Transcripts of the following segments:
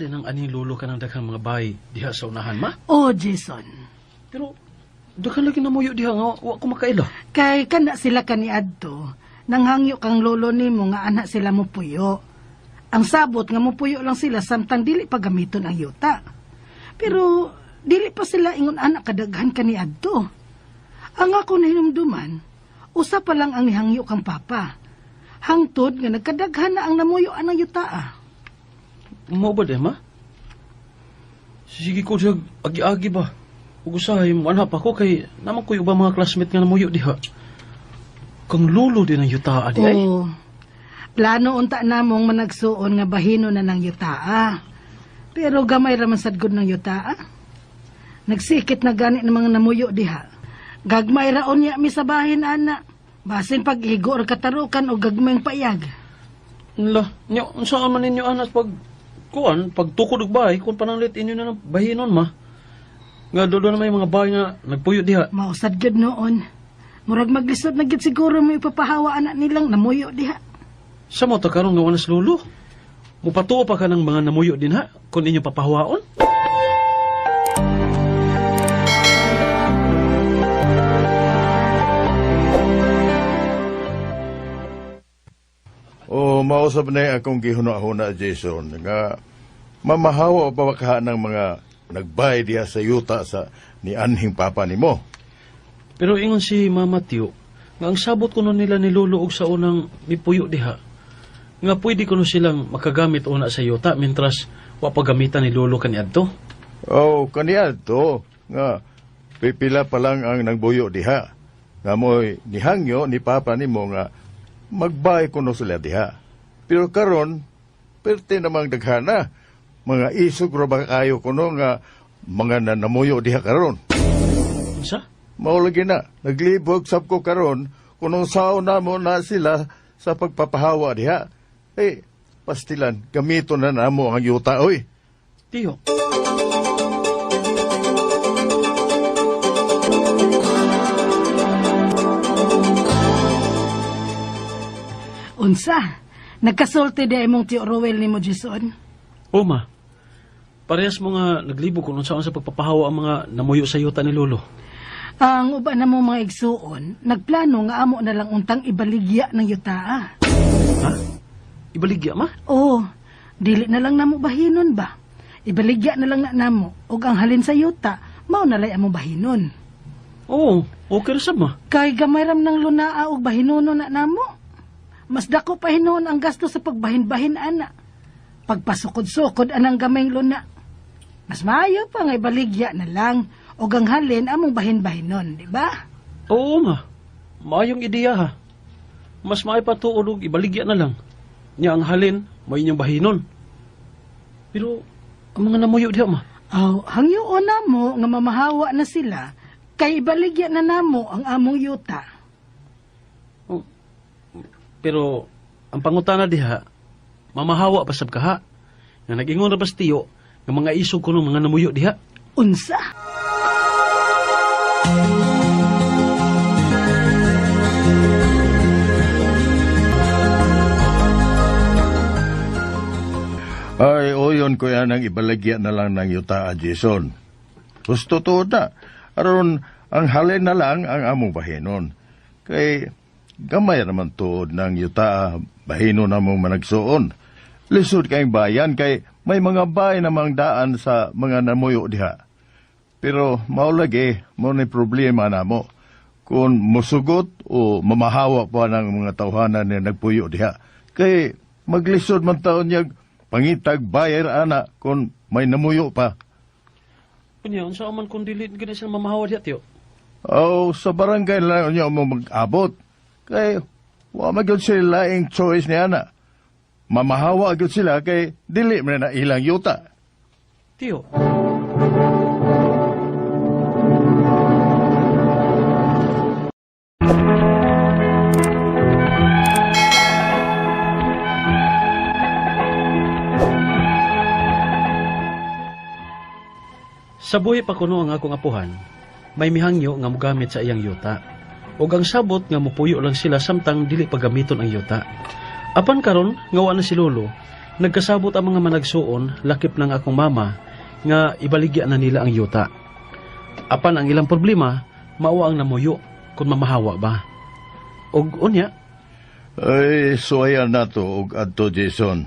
ba din ang aning lulo ka ng daghang mga bahay diha sa unahan, ma? Oh, Jason. Pero daghan lagi namuyo diha nga wa ko makaila. Kay kana sila kaniadto, nanghangyo kang lolo nimo nga anak sila mupuyo. Ang sabot nga mupuyo lang sila samtang dili pa gamiton ang yuta. Pero dili pa sila ingon anak kadaghan kaniadto. Ang ako nahinumduman, usa pa lang ang nihangyo kang papa. Hangtod nga nagkadaghan na ang namuyo anang yuta. Mao ba di, ma? Sige ko siya, agi-agi ba? Ug usahay, muanha pa ko kay naman ko'y ubang mga classmate nga namuyo diha. Kang lulo din ang yutaa di ay. Oo. Plano unta namong managsuon nga bahino na ng yutaa. Pero gamay ra man sad gud ng yutaa. Nagsikit na gani ng mga namuyo diha. Gagmay ra unya mi sa bahin ana. Basin pag igo or katarukan o gagmayng payag. La, nya unsaan man ninyo anas pag kuan, pag tukod og bahay, kung pananglit inyo na ng bahinon ma. Nga doon na may mga bahay nga nagpuyo diha. Mausad gyud noon. Murag maglisod na gyud siguro mo ipapahawa anak nilang namuyo diha. Sa mo ta karon nga wanas lulo. Mupatuo pa ka ng mga namuyo din ha, kung inyo papahawaon. O mausap na akong gihuna-huna, Jason, nga mamahawa pa ba ng mga nagbay diha sa yuta sa ni anhing papa nimo. Pero ingon si Mama Tio, nga ang sabot kuno nila ni Lolo og sa unang mipuyo diha, nga pwede kuno silang makagamit una sa yuta mentras wa pa gamitan ni Lolo kaniadto. Oh, kaniadto nga pipila pa lang ang nagbuyo diha. Nga mo'y nihangyo ni papa nimo nga magbay kuno sila diha. Pero karon perte namang daghana. Mga isog ra ba kayo kuno nga mga nanamuyo diha karon. Unsa? Mao lagi na, naglibog sab ko karon kunong sao namo na sila sa pagpapahawa diha. Eh, pastilan, gamito na namo ang yuta, oy. Tiyo. Unsa? Nagkasulti di imong Tiyo Rowel nimo, Jason? O ma, parehas mo nga naglibog kung unsaon sa pagpapahawa ang mga namuyo sa yuta ni Lolo. Ang uban na mo mga igsuon, nagplano nga amo na lang untang ibaligya ng yutaa. Ha? Ibaligya ma? Oo, dili na lang namo bahinon ba? Ibaligya na lang na namo, ug ang halin sa yuta, mao na lay amo bahinon. Oo, okay ra sab ma. Kay gamay ram ng lunaa og bahinono na namo. Mas dako pa hinuon ang gasto sa pagbahin-bahin ana. Pagpasukod-sukod anang gamayng luna. Mas maayo pa nga ibaligya na lang og ang halin among bahin-bahinon, di ba? Oo ma, maayong ideya ha. Mas maayo pa tuod og ibaligya na lang. Nya ang halin, may inyong bahinon. Pero ang mga namuyo diha ma. Aw, hangyoon namo nga mamahawa na sila kay ibaligya na namo ang among yuta. Oh, pero ang pangutana diha, mamahawa pa sab kaha. Nga nag-ingon ra bas tiyo nga mga isog kuno mga namuyo diha. Unsa? Ay, oyon ko yan ang ibalagya na lang ng yuta, Jason. Gusto to na. Aron, ang halin na lang ang among bahinon. Kay, gamay naman tuod ng yuta, bahinon namong managsuon. Lisod kayong bayan, kay may mga bay namang daan sa mga namuyo diha. Pero maulagi, mo ni problema na mo. Kung musugot o mamahawa pa ng mga tawhanan na nagpuyo diha. Kay maglisod man taon niya pangitag bayar ana kung may namuyo pa. Kunya, unsa man kung dili gid sila mamahawa diha tiyo? O sa barangay lang niya mo mag-abot. Kay wa man gyud sila laing choice niya na. Mamahawa gyud sila kay dili man na ilang yuta. Tiyo. Sa buhi pa kuno ang akong apuhan, may mihangyo nga mogamit sa iyang yuta. Ug ang sabot nga mopuyo lang sila samtang dili paggamiton ang yuta. Apan karon nga wa na si Lolo, Nagkasabot ang mga managsuon, lakip ng akong mama, nga ibaligya na nila ang yuta. Apan ang ilang problema, mao ang namuyo kung mamahawa ba. Og unya, Ay, suwayan nato og adto, Jason.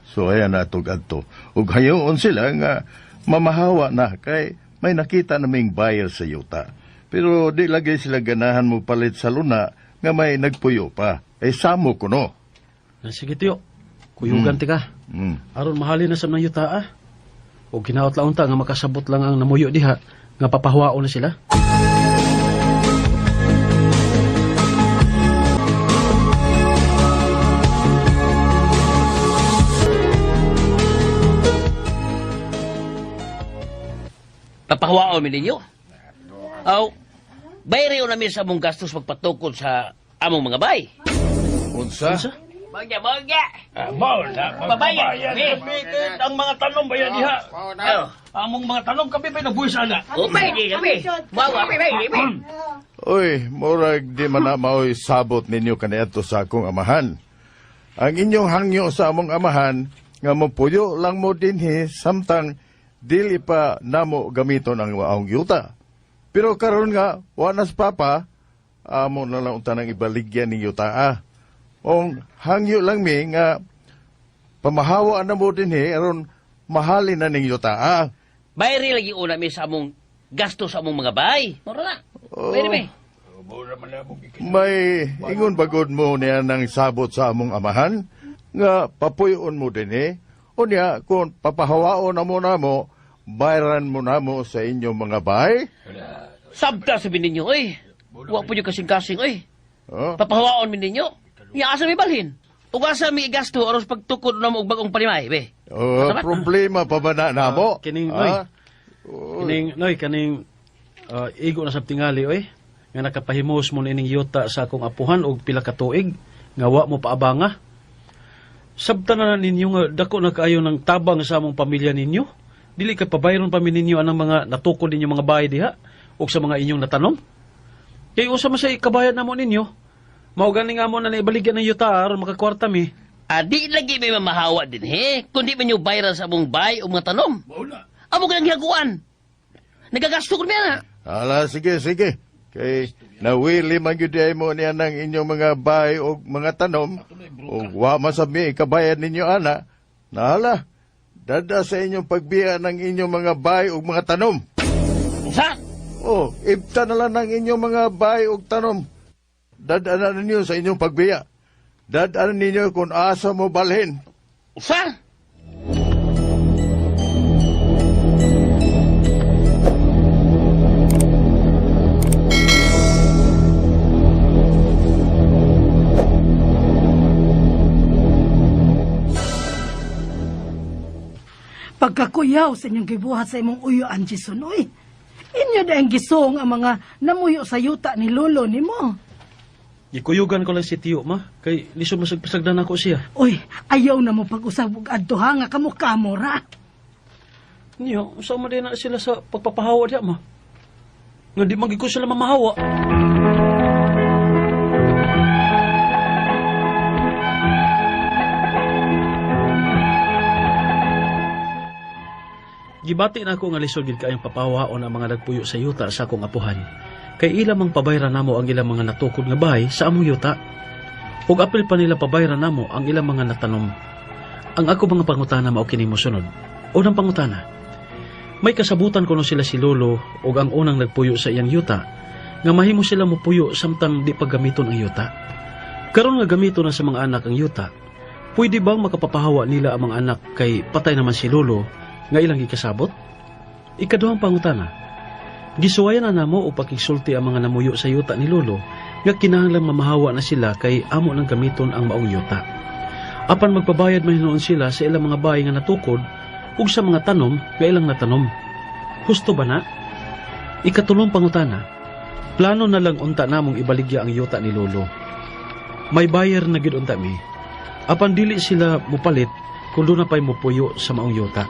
Suwayan nato og adto. Ug hayoon sila nga mamahawa na kay may nakita naming buyer sa yuta. Pero di lagi sila ganahan mo palit sa luna nga may nagpuyo pa. Ay samo kuno. Sige tiyo, kuyugan tika. Aron mahalin na sa mga yuta ah. O ginaot lang unta nga makasabot lang ang namuyo diha nga papahawaon na sila. Papahawaon mi ninyo. Aw, bayri na mi sa among gastos pagpatukod sa among mga bay. Unsa? Unsa? Bagya, bagya. Mao na Babayan. Ang mga tanom ba diha? Oh, Among mga tanom kami pa nabuhis ana. oh, bayri kami. Bawa, bayri kami. Uy, murag di man na maoy sabot ninyo kaniadto sa akong amahan. Ang inyong hangyo sa among amahan nga mopuyo lang mo dinhi samtang dili pa namo gamiton ang among yuta. Pero karon nga wa nas papa amo na lang unta nang ibaligyan ning yuta ah. Ong hangyo lang mi nga pamahawa na mo dinhi aron mahalin na ning yuta ah. Bayri lagi una mi sa among gastos sa among mga bay. Mura na. Bayri mi. May ingon bagod mo niya ng sabot sa among amahan nga papuyon mo din eh. O niya, kung papahawaon na mo namo, bayaran mo namo sa inyong mga bahay. Sabta sabi ninyo, oy. Wa po yung kasing-kasing, oy. Oh, Papahawaon mi ninyo. Nya asa mi balhin. Ug asa mi igasto aros pagtukod na mo og bagong panimay, be. oh, Asa ba? problema pa ba na namo? Kining, oy. Ah, Kining noy kaning igo na sab tingali oy nga nakapahimos mo nining yuta sa akong apuhan og pila ka tuig nga wa mo paabanga. Sabta na na ninyo nga dako na kaayo ng tabang sa among pamilya ninyo. Dili kay pabayron pa mi ninyo anang mga natukod ninyo mga bahay diha ug sa mga inyong natanom. Kay usa man sa ikabayad namo ninyo. Mao gani nga mo na naibaligyan ng yuta aron makakwarta mi. Adi lagi may mamahawa din, he. Kundi man yung bayran sa among bay o mga tanom. Amo ka nang gihaguan. Nagagasto ko niya na. Ala, sige, sige. Kay nawili man gyud ay mo niya ng inyong mga bahay o mga tanom, o wa man sa mi ikabayad ninyo ana. Nahala, dada sa inyong pagbiya ng inyong mga bahay o mga tanom. Sa? Oh, ibta na lang ng inyong mga bahay o tanom. Dada na ninyo sa inyong pagbiya. Dada na ninyo kung asa mo balhin. Sa? Pagkakuyaw sa inyong gibuhat sa imong uyuan, Jason, uy. Inyo na ang gisong ang mga namuyo sa yuta ni lolo nimo. Gikuyugan ko lang si Tiyo ma kay lisod masagpasagdan ako siya. Uy, ayaw na mo pag-usab og adto ha nga kamo-kamo ra. Niyo, usa man din na sila sa pagpapahawa diha ma. Nga di man gid ko sila mamahawa. Gibati na ako nga lisod gid kaayong papahawaon ang mga nagpuyo sa yuta sa akong apuhan. Kay ila mang pabayra namo ang ilang mga natukod nga bahay sa among yuta. Ug apil pa nila pabayra namo ang ilang mga natanom. Ang ako mga pangutana mao kini mosunod. Unang pangutana, may kasabutan kuno sila si Lolo ug ang unang nagpuyo sa iyang yuta nga mahimo sila mopuyo samtang di pa gamiton ang yuta. Karon nga gamiton na sa mga anak ang yuta, pwede bang makapapahawa nila ang mga anak kay patay naman si Lolo nga ilang gikasabot? Ikaduhang pangutana, gisuwayan na namo o pakigsulti ang mga namuyo sa yuta ni Lolo nga kinahanglang mamahawa na sila kay amo nang gamiton ang maong yuta. Apan magpabayad man hinuon sila sa ilang mga bahay nga natukod ug sa mga tanom nga ilang natanom. Husto ba na? Ikatulong pangutana, plano na lang unta namong ibaligya ang yuta ni Lolo. May buyer na gid unta mi. Apan dili sila mupalit kung doon na pa'y mupuyo sa maong yuta.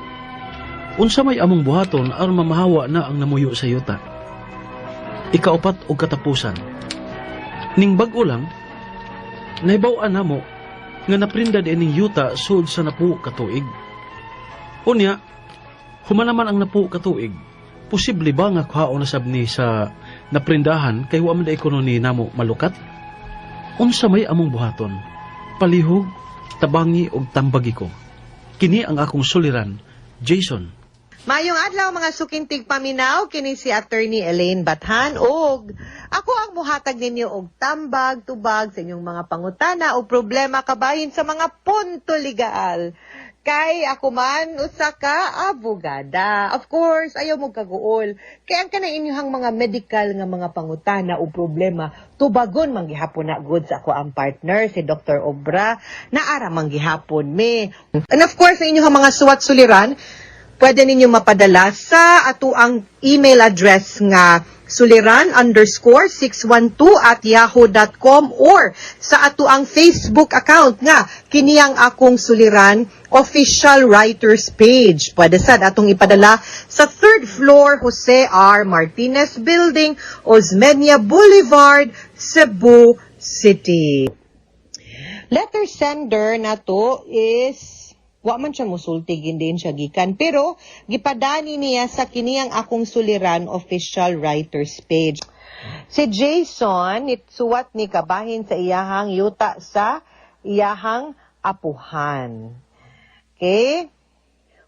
Unsa may among buhaton aron mamahawa na ang namuyo sa yuta. Ikaupat og katapusan. Ning bag-o lang, nahibaw-an namo nga naprinda ining yuta sud sa 10 ka tuig. Unya, human naman ang 10 ka tuig, posible ba nga kuhaon na sab ni sa naprindahan kay wa man diay kuno ni namo malukat? Unsa may among buhaton? Palihog, tabangi og tambagi ko. Kini ang akong suliran, Jason. Maayong adlaw, mga suking tigpaminaw, kini si Attorney Elaine Bathan og ako ang muhatag ninyo og tambag tubag sa inyong mga pangutana o problema kabahin sa mga punto legal. Kay ako man usa ka abogada. Of course, ayaw mo kaguol. Kay ang kanang inyong mga medical nga mga pangutana o problema, tubagon man gihapon na gud sa akoang partner si Dr. Obra, naara man gihapon me. And of course, ang inyong mga suwat suliran, pwede ninyo mapadala sa atoang email address nga suliran_612@yahoo.com or sa atoang Facebook account nga kini ang Akong Suliran Official Writers Page. Pwede sad atong ipadala sa third floor, Jose R. Martinez Building, Osmeña Boulevard, Cebu City. Letter sender na to is wa man siya musulti din siya gikan, pero gipadani niya sa kiniyang Akong Suliran Official Writers Page. Si Jason itsuwat ni kabahin sa iyahang yuta sa iyahang apuhan. Okay?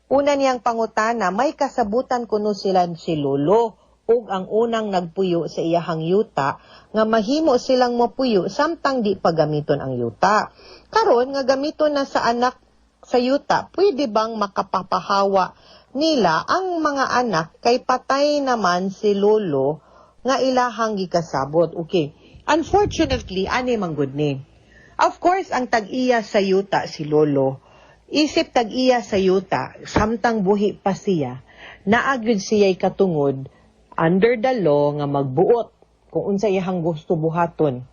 Una niyang pangutana, may kasabutan kuno sila si Lolo ug ang unang nagpuyo sa iyahang yuta nga mahimo silang mopuyo samtang di pa gamiton ang yuta. Karon nga gamiton na sa anak sa yuta, pwede bang makapapahawa nila ang mga anak kay patay naman si Lolo nga ilahang gikasabot? Okay. Unfortunately, ani man gud ni. Of course, ang tag-iya sa yuta si Lolo. Isip tag-iya sa yuta, samtang buhi pa siya, naa gyud siya'y katungod under the law nga magbuot kung unsa iyahang gusto buhaton.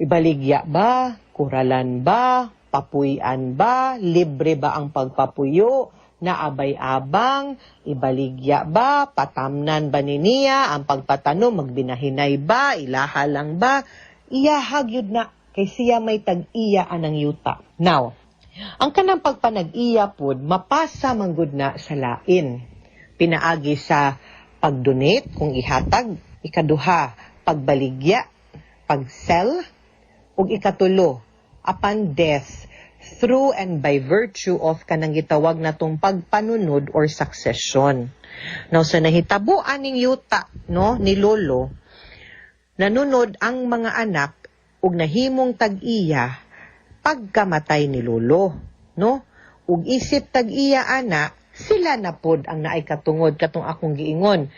Ibaligya ba? Kuralan ba? Papuy-an ba? Libre ba ang pagpapuyo? Naabay abang? Ibaligya ba? Patamnan ba ni niya? Ang pagpatanom, magbinahinay ba? Ilaha lang ba? Iyaha gyud na kay siya may tag-iya anang yuta. Now, ang kanang pagpanag-iya pod, mapasa man gud na sa lain. Pinaagi sa pag-donate kung ihatag, ikaduha, pagbaligya, pag-sell, ug ikatulo, upon death, through and by virtue of kanang gitawag natong pagpanunod or succession. Now, sa nahitabo aning yuta, no, ni Lolo, nanunod ang mga anak ug nahimong tag-iya pagkamatay ni Lolo, no? Ug isip tag-iya ana, sila na pod ang naay katungod katong akong giingon.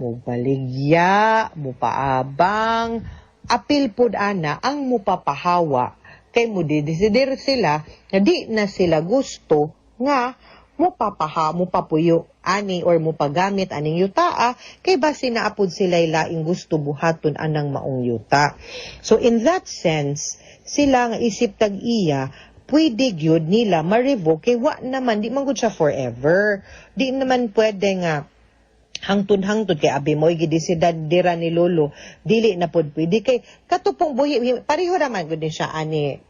Mubaligya, mupaabang, apil pod ana ang mupapahawa kay mo didesidir sila na di na sila gusto nga mupapaha mupapuyo ani or mupagamit aning yutaa kay basi naa pod sila laing gusto buhaton anang maong yuta. So in that sense, sila nga isip tag-iya, pwede gyud nila ma-revoke kay wa naman, di man gud siya forever. Di naman pwede nga hangtod-hangtod kay abi mo gidesidadira ni Lolo, dili na pod pwede kay katupong buhi. Pareho ra man gud ni siya ani,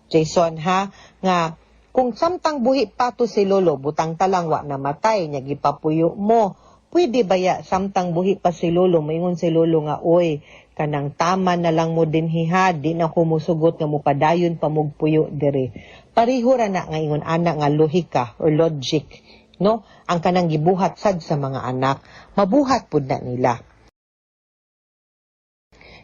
Jason, ha, nga kung samtang buhi pa to si Lolo, butang talang wa namatay nya gipapuyo mo, pwede baya samtang buhi pa si Lolo moingon si Lolo nga, "Oy, kanang tama na lang mo dinhi ha, di na ko musugot nga mopadayon pa mugpuyo diri"? Pareho ra na nga ingon ana nga lohika or logic, no? Ang kanang gibuhat sad sa mga anak, mabuhat pud na nila.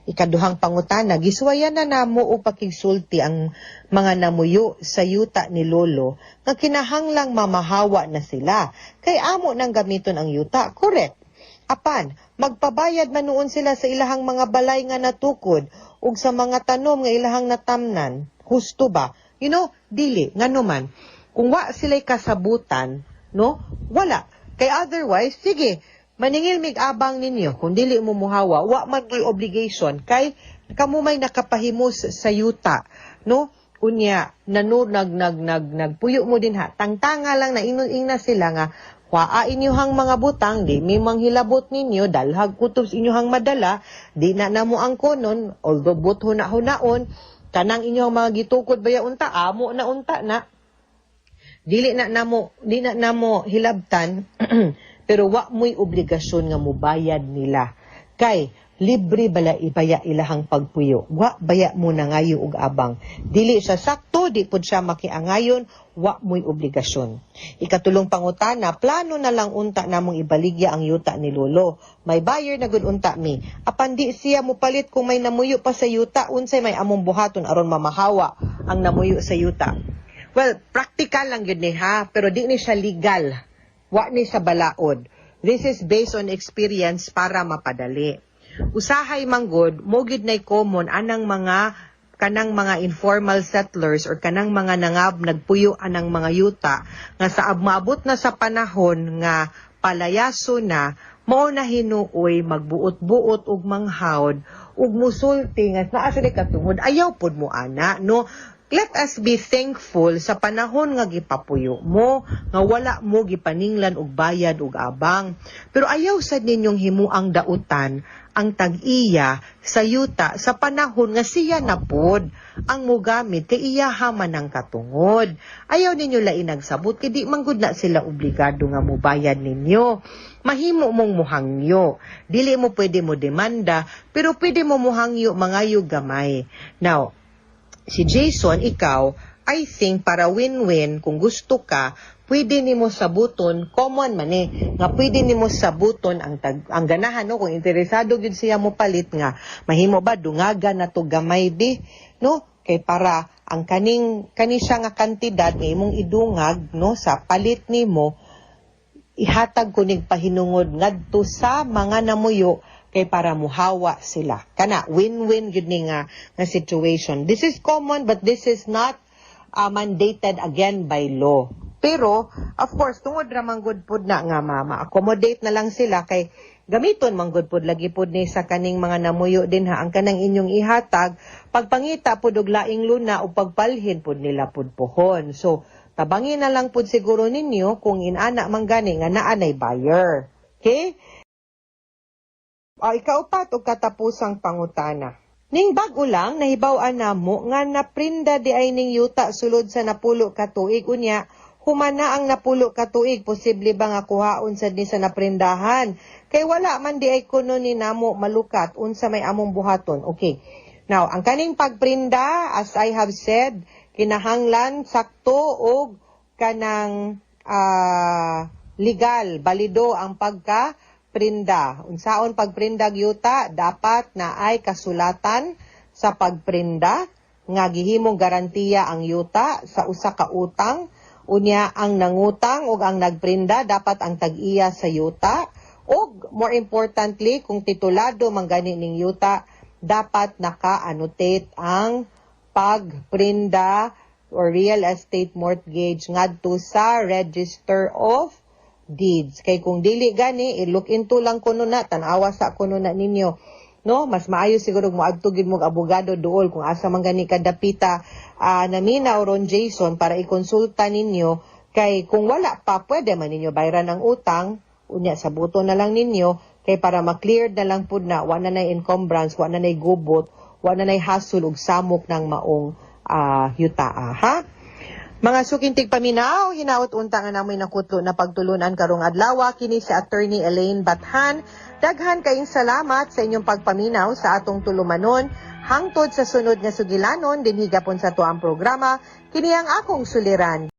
Ikaduhang pangutana, gisuwayan na namo o pakigsulti ang mga namuyo sa yuta ni Lolo nga kinahanglang mamahawa na sila kay amo nang gamiton ang yuta. Correct. Apan, magpabayad man nuon sila sa ilahang mga balay nga natukod ug sa mga tanom nga ilahang natamnan. Husto ba? Dili. Ngano man, kung wa sila'y kasabutan, no? Wala. Kay otherwise, sige, maningil mig abang ninyo kung dili mo muhawa, wa man mo'y obligation kay kamo may nakapahimos sa yuta, no? Unya, nano nag nag nag nagpuyo mo din ha. Tangtanga lang na ingna sila nga waa inyohang mga butang, di mi manghilabot ninyo, dalhag kutob sa inyohang madala, di na namo ang konon, although but huna-hunaon, Kanang inyong mga gitukod baya unta, amo na unta na. Dili na namo hilabtan, pero wa mo'y obligasyon nga mubayad nila. Kay libre bala ibaya ilahang pagpuyo. Wa baya mo nangayo og abang. Dili siya sakto, di pud siya makiangayon, wa mo'y obligasyon. Ikatulong pangutana, plano na lang unta namong ibaligya ang yuta ni Lolo. May buyer na gud unta mi. Apan di siya mupalit kung may namuyo pa sa yuta, unsay may among buhaton aron mamahawa ang namuyo sa yuta? Well, practical lang yun ni ha, pero di ni siya legal. Wa ni sa balaod. This is based on experience para mapadali. Usahay manggod, mo gyud nay common anang mga kanang mga informal settlers or kanang mga nangab nagpuyo anang mga yuta nga sa maabot na sa panahon nga palayaso na, mao na hinuoy magbuot-buot ug manghawd ug musulti nga naa sila katungod ayaw pud mo ana, no? Let us be thankful sa panahon nga gipapuyo mo, nga wala mo gipaninglan og bayad og abang. Pero ayaw sad ninyong himuang dautan ang tag-iya sa yuta sa panahon nga siya na pod ang mugamit kay iya man ang katungod. Ayaw ninyo lain nagsabot kay di man gud na sila obligado nga mubayad ninyo. Mahimo mong muhangyo. Dili mo pwede mo demanda, pero pwede mo muhangyo mangayo gamay. Now, si Jason, ikaw, I think para win-win, kung gusto ka, pwede nimo sabuton, common man eh, nga pwede nimo sabuton ang ganahan, no, kung interesado gyud siya mo palit nga, mahimo ba, dungaga na to gamay di, no? Kay para ang kaning, kani siya nga kantidad nga imong idungag, no, sa palit nimo, ihatag ko nig pahinungod ngadto sa mga namuyo kay para muhawa sila. Kana win-win gyud ni nga situation. This is common, but this is not mandated again by law. Pero of course, tungod ra man gud pud na nga ma-accommodate na lang sila kay gamiton man gud pud lagi pud ni sa kaning mga namuyo din ha ang kanang inyong ihatag pagpangita pud og laing luna o pagpalhin pud nila pud pohon. So tabangin na lang pud siguro ninyo kung inana man gani nga naa nay buyer. Okay? Ikaupat og katapusang pangutana. Ning bag-o lang nahibaw-an namo nga naprinda di ay ning yuta sulod sa 10 ka tuig. Unya humana ang 10 ka tuig, posible ba nga kuhaon sad ni sa naprindahan kay wala man di ay kuno ni namo malukat? Unsa may among buhaton? Okay, now ang kaning pagprinda, as I have said, kinahanglan sakto og kanang legal, balido ang pagka prinda. Unsaon pagprinda yuta, dapat na ay kasulatan sa pagprinda nga gihimong garantiya ang yuta sa usa ka utang. Unya ang nangutang ug ang nagprinda dapat ang tag-iya sa yuta, ug more importantly, kung titulado man gani ning yuta, dapat naka-annotate ang pagprinda or real estate mortgage ngadto sa Register of Deeds. Kay kung dili gani, i-look into lang kuno na, tan-awa sa kuno na ninyo. No, mas maayo siguro moadto gyud mo abogado duol kung asa man gani kadapita naminaw ron, Jason, para ikonsulta ninyo, kay kung wala pa, pwede man ninyo bayran ang utang. Unya sa buto na lang ninyo kay para ma-clear na lang pud na wa na nay encumbrance, wa na nay gubot, wa na nay hasol og samok ng maong yutaa, ha. Mga suking tigpaminaw, hinaot unta nga namoy nakutlo na pagtulunan karong adlaw. Kini si Attorney Elaine Bathan. Daghan kayong salamat sa inyong pagpaminaw sa atong tulumanon. Hangtod sa sunod nga sugilanon, dinhi gapon sa atuang programa, kini ang akong suliran.